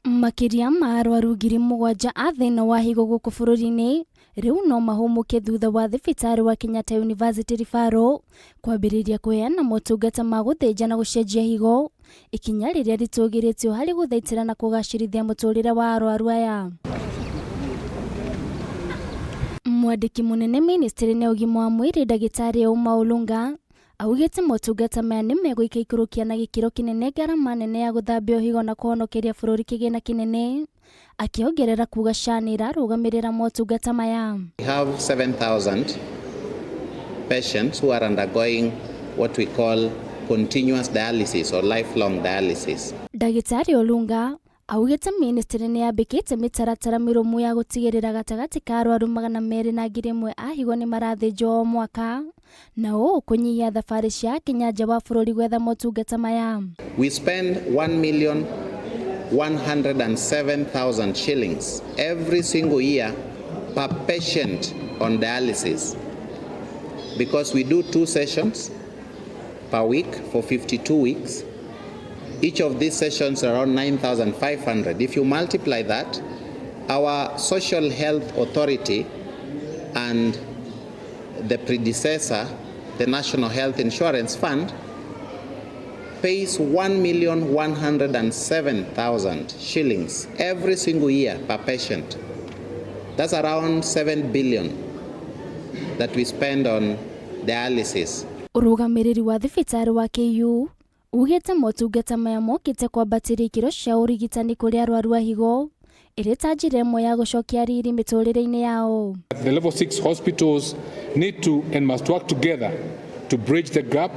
Makĩria ma arwaru 7,000 a thĩna wa higo gũkũ bũrũri-inĩ rĩu no mahũmũke thutha wa thibitarĩ wa Kenyatta University Referral kwambĩrĩria kũheana motungata ma gũthĩnja na gũcenjia higo, ikinya rĩrĩa rĩtũgĩrĩtio harĩ gũthaitĩra na kũgacĩrithia mũtũrĩre wa arwaru aya. Mwandĩki mũnene ministry-inĩ ya ũgima wa mwĩrĩ ndagĩtarĩ Auma Olunga augĩte motungata maya nĩ megũikaikũrũkia na gĩkĩro kĩnene ngarama nene ya gũthambio higo na kũhonokeria bũrũri kĩgĩna kĩnene, akĩongerera kuga SHA nĩ ĩrarũgamĩrĩra motungata maya. We have 7,000 patients who are undergoing what we call continuous dialysis or lifelong dialysis. Ndagĩtarĩ Olunga augĩte ministry nĩ yambĩkĩte mĩtaratara mĩrũmu ya gũtigĩrĩra gatagatĩ ka arwaru 200 na 1,000 a higo nĩ marathĩnjwo o mwaka, na ũũ kũnyihia thabarĩ cia akenya nja wa bũrũri gwetha motungata maya. We spend 1 million 107,000 shillings every single year per patient on dialysis because we do two sessions per week for 52 weeks. Each of these sessions are around 9,500. If you multiply that, our Social Health Authority and the predecessor, the National Health Insurance Fund, pays 1,107,000 shillings every single year per patient. That's around 7 billion that we spend on dialysis. Ũrũgamĩrĩri wa thibitarĩ wa KU ugĩte motungata maya mokĩte kwambatĩria ikĩro cia ũrigitani kũrĩ arwaru a higo ĩrĩ ta njĩra ĩmwe ya gũcokia riri mĩtũrĩre-inĩ yao. The level 6 hospitals need to and must work together to bridge the gap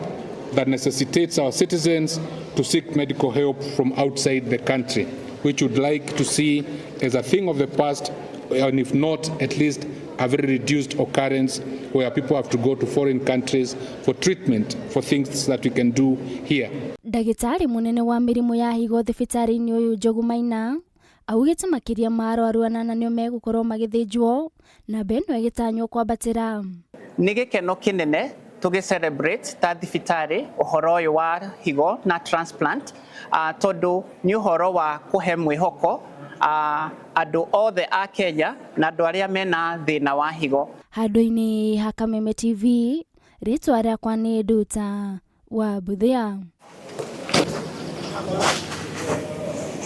that necessitates our citizens to seek medical help from outside the country, which we'd like to see as a thing of the past, and if not, at least a very reduced occurrence where people have to go to foreign countries for treatment for things that we can do here. Ndagĩtarĩ mũnene wa mĩrimũ ya higo thibitarĩ-inĩ ũyũ Njogu Maina augĩte makĩria ma arwaru anana nĩo megũkorwo magĩthĩnjwo, namba ĩno ĩgĩtanywo kwambatĩra. Nĩ gĩkeno kĩnene tũgĩ celebrate ta thibitarĩ ũhoro ũyũ wa higo na transplant, tondũ nĩ ũhoro wa kũhe mwĩhoko andũ othe a Kenya na andũ arĩa mena thĩna wa higo. Handũ-inĩ ha Kameme TV, rĩtwa rĩakwa nĩ Nduta wa Mbuthia.